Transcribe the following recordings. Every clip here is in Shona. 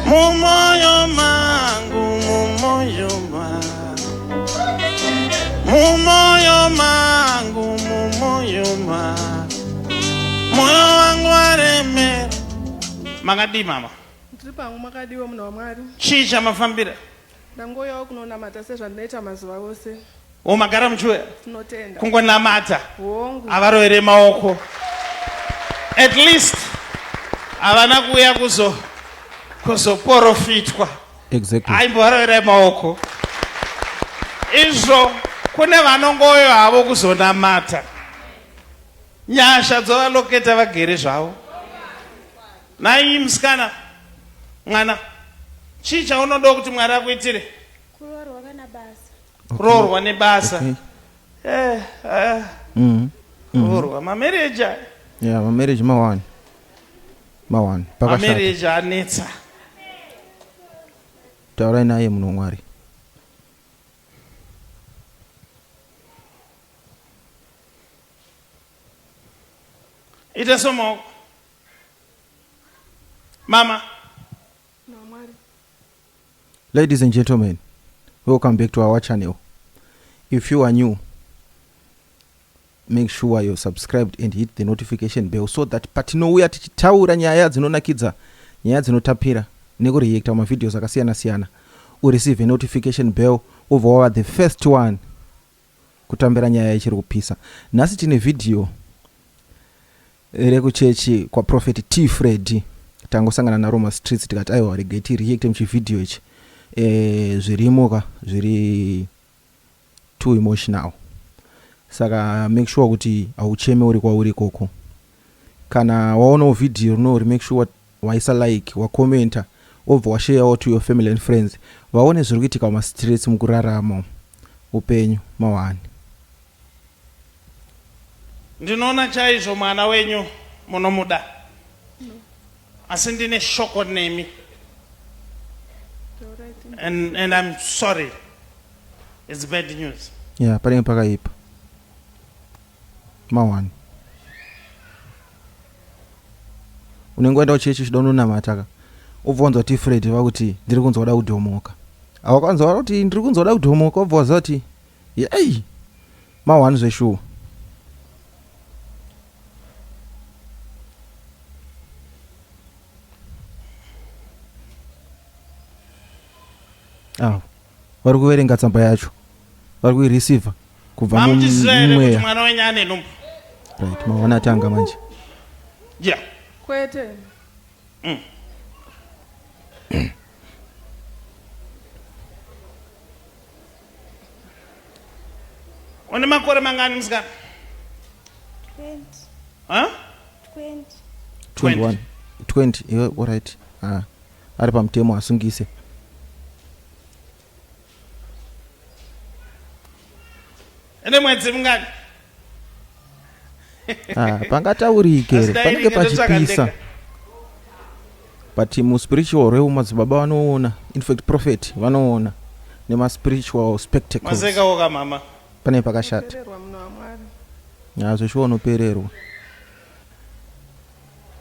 Mumoyo mangu, mumoyo mangu, mumoyo mangu, mumoyo mangu, moyo wangu waremera. Makadii mama? Ndiri pangu makadiwa munhu waMwari. Chii chamafambira? Ndangouyawo kunonamata sezvandinoita mazuva ose. O magara muchiuya? Tinotenda. Kungonamata. Hongu. Avarovere maoko. At least havana kuuya kuzo kuzoporofitwa. Exactly. Aimbovaroverai maoko. Izvo kune vanongouya havo kuzonamata. Nyasha dzovaloketa vagere zvavo. Nhai musikana, mwana, chii chaunodawo kuti Mwari akuitire? Kuroorwa kana basa. Kuroorwa nebasa. Okay. Eh, eh. Kuroorwa. Mamarriage aya. Yeah, mamarriage mawani. Mawani. Pakashata. Mamarriage anetsa. Taurai naye munhu waMwari. Ita somaoko. Mama. Ladies and gentlemen, welcome back to our channel. If you are new, make sure you're subscribed and hit the notification bell so that patinouya tichitaura nyaya dzinonakidza, nyaya dzinotapira nekureacta mavideos akasiyana siyana, ureceive notification bell wobva wava the first one kutambira nyaya ichiri kupisa. Nhasi tine video rekuchechi kwaProphet T Freddy. Tangosangana naro mumastreets tikati aiwa regai tireacte muchivhidhiyo ichi. E, zvirimo ka zviri too emotional. Saka make sure kuti haucheme uri kwauri ikoko. Kana waonawo vhidhiyo rinori make sure waisa like, wacommenta, wobva washarewo to your family and friends vaone zviri kuitika mumastreets mukurarama upenyu mawani. Ndinoona chaizvo mwana wenyu munomuda asi ndine shoko nemi and I'm sorry it's bad news. Yeah, panenge pakaipa mawani. Unenge waenda kuchechi uchida unonamata ka ubva wanzwa kuti Fred vakuti ndiri kunzwa kuda kudhomoka. Awakanzwa kuti ndiri kunzwa kuda kudhomoka ubva waziva kuti Yei! Ma one zveshuwa. Avo vari kuverenga tsamba yacho vari kuireceiver kubva Mamuchiziva here kuti mumweya. mwana wenyu ane nhumbu? Right, mawana atanga manje. Yeah. Kwete. Une makore mangani musikana? 20. Huh? 20. 21. 20. Iwe alright. Ah. Ari pamutemo asungise. Ine mwedzi mingani? Ah, pangataurike Asi here dai panenge ndinge ndotsvaka pachipisa ndega. but muspiritual realm madzibaba vanoona in fact prophet vanoona nemaspiritual spectacles Masekawo ka mama. pane pakashata Pererwa munhu waMwari. Ya, zveshuwa unopererwa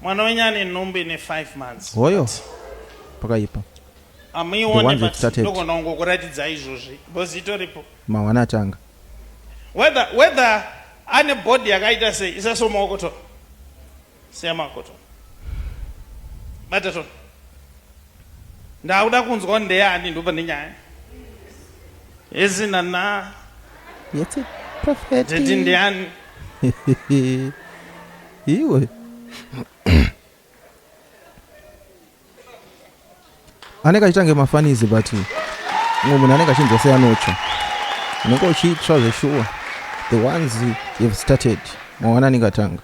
Mwana wenyu ane nhumbu ine 5 months. Hoyo. Pakaipa. The Amuione ones but that started. ndogona kungokuratidza izvozvi because itoripo. Mawana atanga. Whether whether ane body yakaita sei isaso maoko to. Siya maoko to. Bata to. Ndakuda kunzwa ndeyani ndopane nyaya. Ezi nana Yetse prophet. Tete ndeyani? Iwe. Anenge achitange mafanizi but mumwe munhu anenge achinzwa seanotsva. Unenge uchitsva zveshuwa. The ones you've started. Mawana anenge atanga.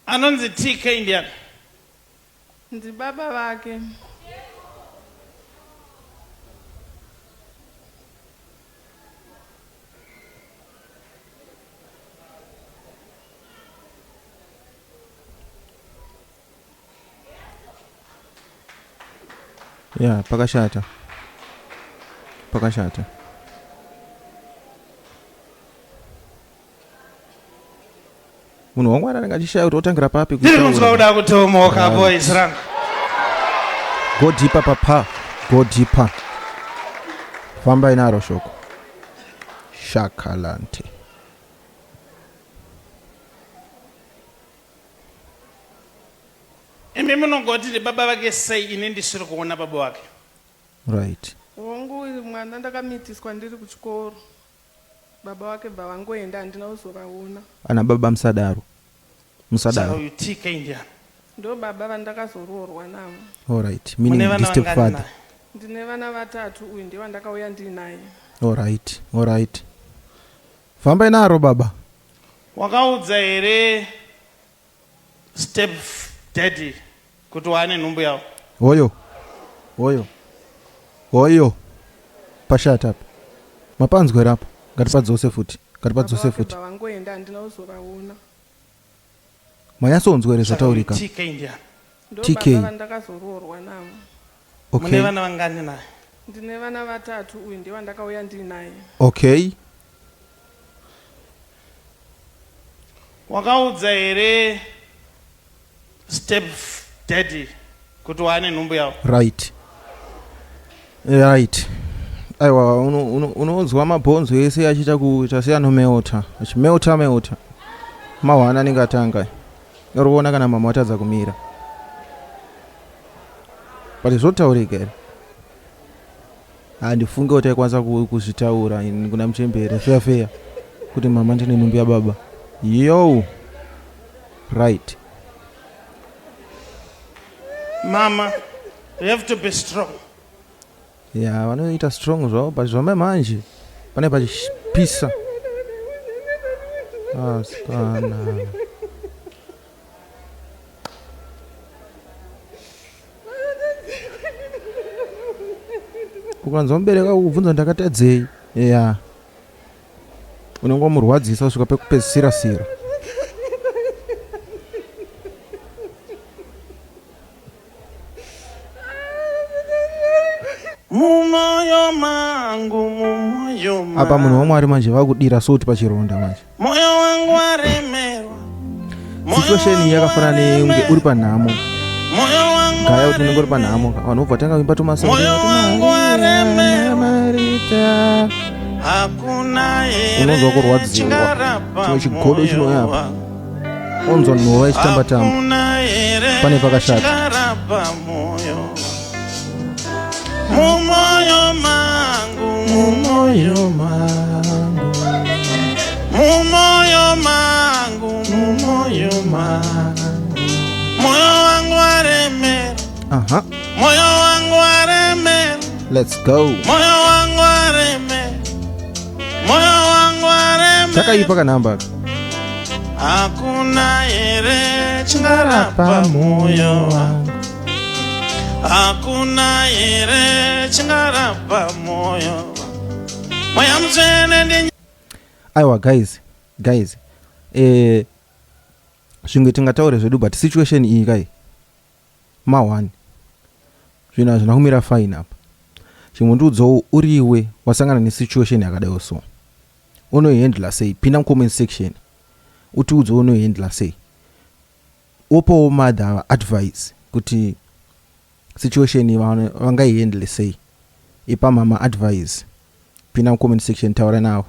Anonzi TK ndiani? Ndibaba vake. Yeah, pakashata. Pakashata. Munhu waMwari anenge achishaya kuti otangira papi. Ndiri kunzwa kuda kutomoka boys rangu. Go deeper papa, go deeper. Fambai naro shoko. Shakalante. Imi munongoti ndibaba vake sei ini ndisiri kuona baba vake? Right. Hongu mwana ndakamitiswa ndiri kuchikoro. Baba vake bva vangoenda handina kuzovaona. Ana baba musadaro. Saka Musadaro. uyu TK ndiani? Ndo baba vandakazoroorwa navo. All right. Mune Meaning vana the vangani stepfather. naye? Ndine vana vatatu uyu ndiye wandakauya ndinaye. All right. All right. Fambai naro baba. Wakaudza here step daddy kuti waane nhumbu yavo? Hoyo. Hoyo. Hoyo. Pashata apa. Mapanzwa here apa? Ngatipadzose futi. Baba Ngatipadzose vake futi. bva vangoenda handina kuzovaona. Manyatsonzwa here Saka uyu zvataurika? TK ndiani? Ndo TK. baba vandakazoroorwa navo. Mune Okay. vana vangani naye? Ndine vana vatatu uyu ndiye wandakauya ndinaye. Okay. Wakaudza here step daddy kuti waane nhumbu yavo? Right. Right. Aiwa unonzwa mabhonzo ese achiita kuita seanomeota. Achimeota meota. Mahwana anenge atanga. Uri kuona kana mama watadza kumira. But zvotaurika here? Handifunge kuti aikwanisa kuzvitaura ini kuna muchembere feya feya kuti mama ndine nhumbu yababa. Yo. Right. Mama, you have to be strong. Ya, vanoita strong zvavo but zvamai manje pane pachipisa. Asikana. Ukanzwa mubereki akubvunza ndakatadzei, ya unenge wamurwadzisa kusvika pekupedzisira sira. Mumoyo mangu, mumoyo Apa munhu mangu. waMwari manje vakudira soti pachironda manje. Moyo wangu waremerwa. Moyo Situation iyi wangu yakafanana neunge uri waremerwa. panhamo. Moyo wangu Gaya kuti unenge uri waremerwa. panhamo, vanhu vobva tanga kuimba Moyo wangu waremerwa. tumamarita. Hakuna here Unonzwa kurwadziwa. chingarapa Chimwe chigodo moyo chinouya apa. wangu. Onzwa nhova ichitamba tamba. Hakuna here Pane pakashata. chingarapa moyo. Mumoyo mangu, mumoyo mangu, mumoyo mangu, mumoyo mangu. Moyo wangu waremera. Aha, Moyo wangu waremera. let's go. Moyo wangu waremera. Moyo wangu waremera. Takaipa kanhamba aka. Hakuna here chingarapa moyo wangu. Hakuna here chingarapa moyo wangu. Mweya Mutsvene ndi Aiwa guys, guys. Zvimwe tingataure zvedu but situation iyi kai ma1 zvinhu hazvina kumira fine apa. Chimundiudzawo uriwe wasangana nesituation yakadaiwo so. Unoihandla sei? Pinda mucomment section. Utiudze unoihandla sei. Wopawo mother advice kuti situation iyi vangaihandle sei. Ipa mama advice. Pinda mucomment section taura navo.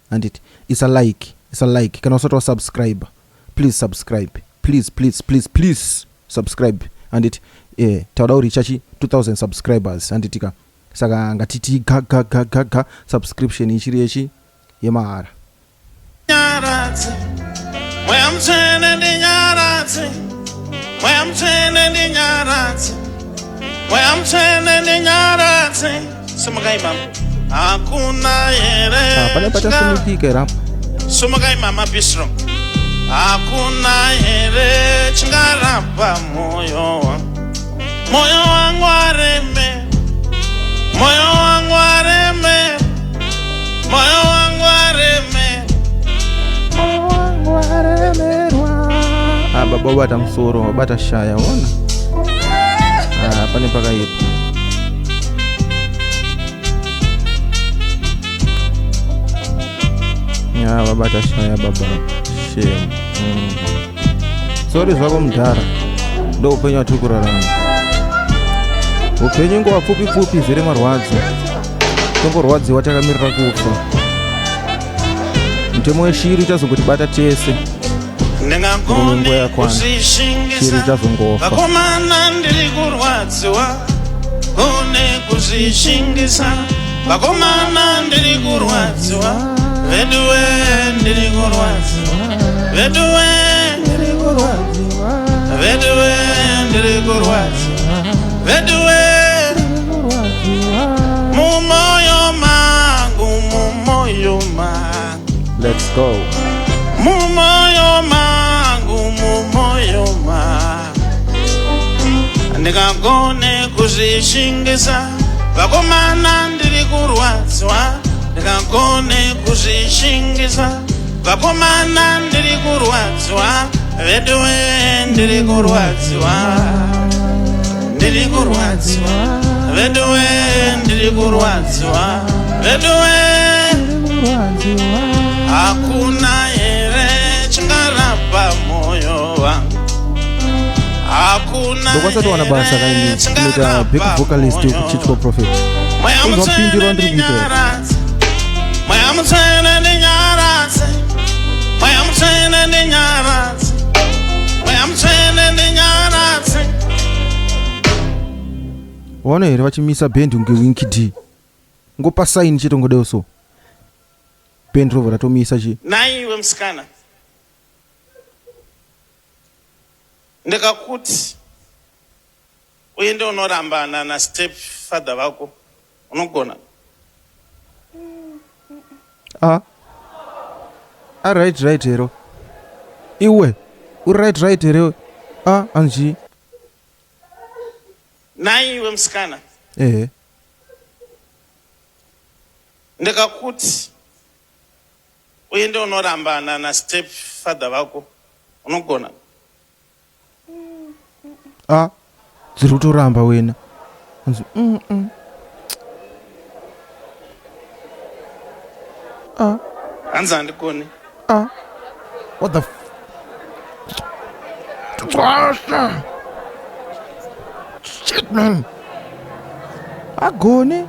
Handiti isa like, isa like kana usati wasubscribe. Please subscribe. Please, please, please, please subscribe. Handiti tauda kuricha chi 2000 subscribers handiti ka. Saka ngatiti ga ga ga ga ga subscription ichiri yechi yemahara. Nyaradze. Mweya Mutsvene ndinyaradze. Mweya Mutsvene ndinyaradze. Mweya Mutsvene ndinyaradze. Simukai mama. Hakuna here Ah, pane pachasumikika here apa. Simukai mama, be strong. Hakuna here chingarapa moyo wangu. Moyo wangu waremera. Moyo wangu waremera. Moyo wangu waremera. Moyo wangu waremerwa. Ah, baba wabata musoro, wabata shaya, ona. Ah, pane pakaipa. Ya, wabata shaya baba. Shame. Sorry zvako mudhara. Ndo upenyu watiri kurarama. Upenyu nguva pfupi pfupi zvere marwadzo. Tongorwadziwa takamirira kufa. Mutemo weshiri uchazongotibata tese. Ndingagone Nguva yakwana. Shiri kuzvishingisa ichazongofa. Vakomana ndiri kurwadziwa Gone kuzvishingisa Vakomana ndiri kurwadziwa Veduwe ndiri kurwadziwa Veduwe ndiri kurwadziwa Veduwe ndiri kurwadziwa Veduwe Mumoyo mangu mumoyo mangu Let's go. Mumoyo mangu mumoyo mangu Ndingagone kuzvishingisa Vakomana ndiri kurwadziwa Ndingagone kuzvishingisa Vakomana ndiri kurwadziwa Veduwe ndiri kurwadziwa Ndiri kurwadziwa Veduwe ndiri kurwadziwa Veduwe Hakuna here chingarapa moyo wangu Hakuna Ndokwasati wana basa kaini kunoita back vocalist wekuchitwa prophet. Mweya Unzwa mutsvene pindiro ndiri kuita. ndinyaradze Mweya mutsvene ndinyaradze Mweya mutsvene ndinyaradze Mweya mutsvene ndinyaradze Waona here vachimisa band kunge Winky D. Ngopa sign chete ngodewo so. Band robva ratomisa chi. Naiwe musikana ndikakuti uende unorambana nastep father vako unogona Ah. Ah right right hero. Iwe. Uri right right here. Ah anji. Naiwe musikana Ehe. Ndikakuti uende unorambana nastep father vako unogona Ah. Dziri kutoramba wena. Anzi Ah. Hanzi handigoni. Ah. What the Shit man. Agone.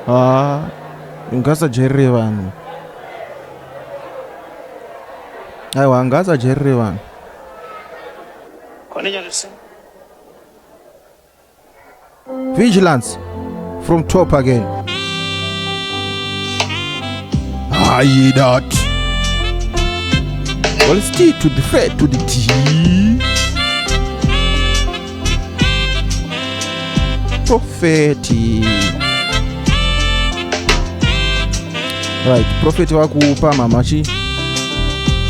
Ah, ngasajairire vanhu. Aiwa, ngasajairire vanhu. Kone nyarisi. Vigilance from top again. Aye, that. Well, it's T to the Fred to the T. Prophet. Right, prophet vakupa mama chi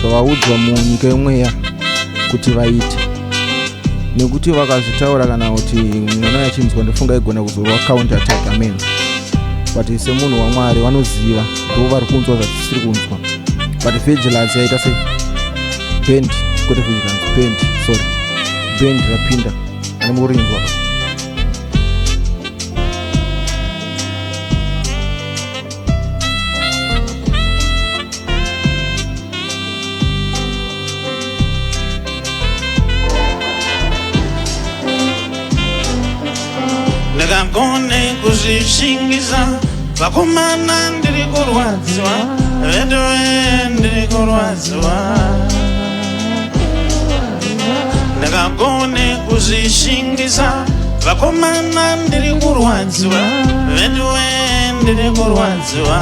zvavaudzwa munyika yemweya kuti vaite nekuti vakazvitaura kana kuti mwana yachinzwa ndofunga igona kuzorwa counter attack amen but semunhu wamwari vanoziva ndo vari kunzwa zvatisiri kunzwa but vigilance yaita sei band kwete vigilance band sorry band rapinda ane mukurinzwa pa Ndakagone kuzvishingisa vakomana ndiri kurwadziwa veduwe ndiri kurwadziwa ndakagone kuzvishingisa vakomana ndiri kurwadziwa veduwe ndiri kurwadziwa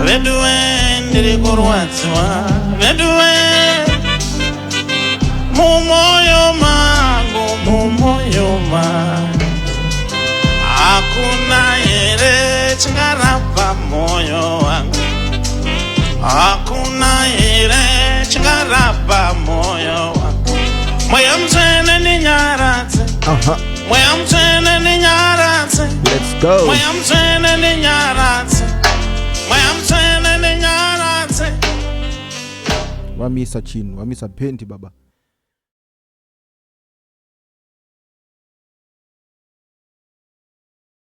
veduwe ndiri kurwadziwa veduwe mumoyo mangu mumoyo mangu hakuna here chingarapa moyo wangu hakuna here chingarapa moyo wangu mweya mutsvene ndinyaradze mweya mutsvene ndinyaradze Let's go. Mweya mutsvene ndinyaradze mweya mutsvene ndinyaradze Vamisa chinhu, vamisa pendi baba.